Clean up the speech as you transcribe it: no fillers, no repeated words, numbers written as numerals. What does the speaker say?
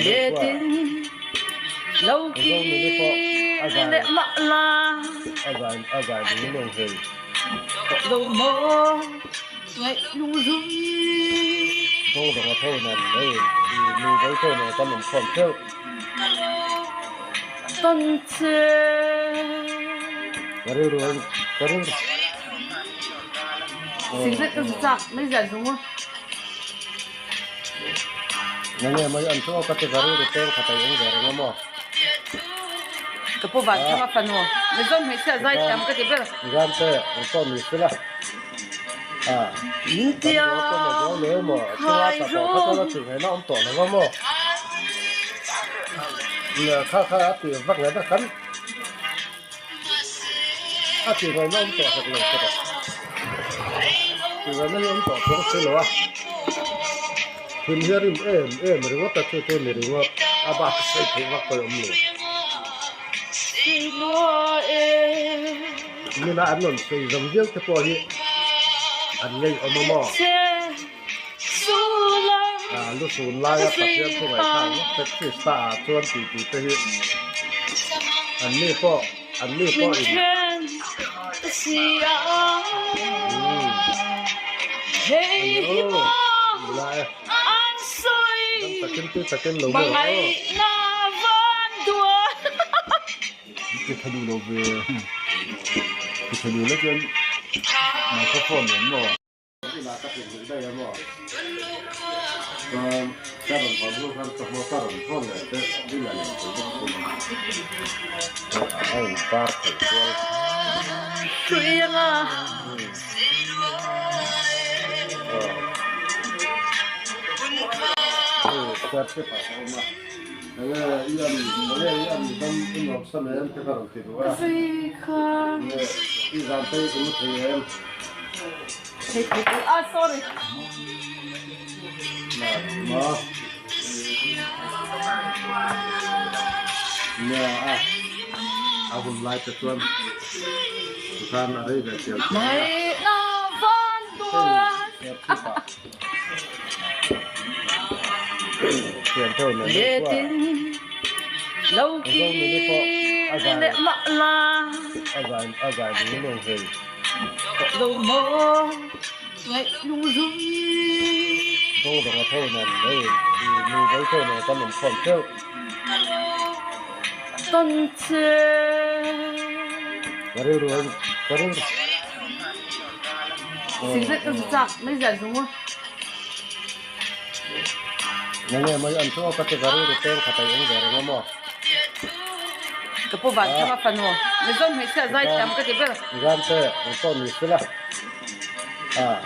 Letin lo kir leh mah la Lo maw ngaih lungrui Ton che. Sikret ka zu chak mai zia zung u. Ka pu van thang a fanu Mizo hmeichhia zai thiam ka ti ber. Intia khai rawng. A tih ngaihna awm tawh hek lo che rawh. Tih ngaihna hi awm tawh chuang si lo a. Thil hi a rim em em ringawt a chu chu ni ringawt a bak sawi theih vak pawh awm lo. Nuna an rawn sawi zawm viau te pawh hi an ngeiawm a maw? Ah lu sun laia Pathian thu ngaihthlak vek te Krista ah chuan tih tih te hi an ni pawh an ni pawh in umm nula e dam takin tui takin lo mu rawh aw. Ti tha duh lo ve ti tha duh lo chuan microphone nen maw. Inah ka tluk duh daih a maw? Chuan ka rawn hawn hnu khan ka hmaw ka rawn hawn leh te i la leh thei bawk si lo. A in par theih kual. Hei chhiar chip ah ka awm a. Enge i an enge i an dam i nuam sam em te ka rawn ti duh a. Enge i zan te i mu thei em? Thei thei thei ah sorry. Na ma. Nia a a hun lai te chuan tikhan a rei ve tial tial a. Hei chhiar chip ah. Letin lo kir leh mah la Lo maw ngaih lungrui. Ton che. Sikret ka zu chak mai zia zung u. Nge mai an chu ka ti rilru peng khat a awm ve reng a maw. Ka pu van thang a fanu Mizo hmeichhia zai thiam ka ti ber. Zan te ang pawh ni sela. Ah.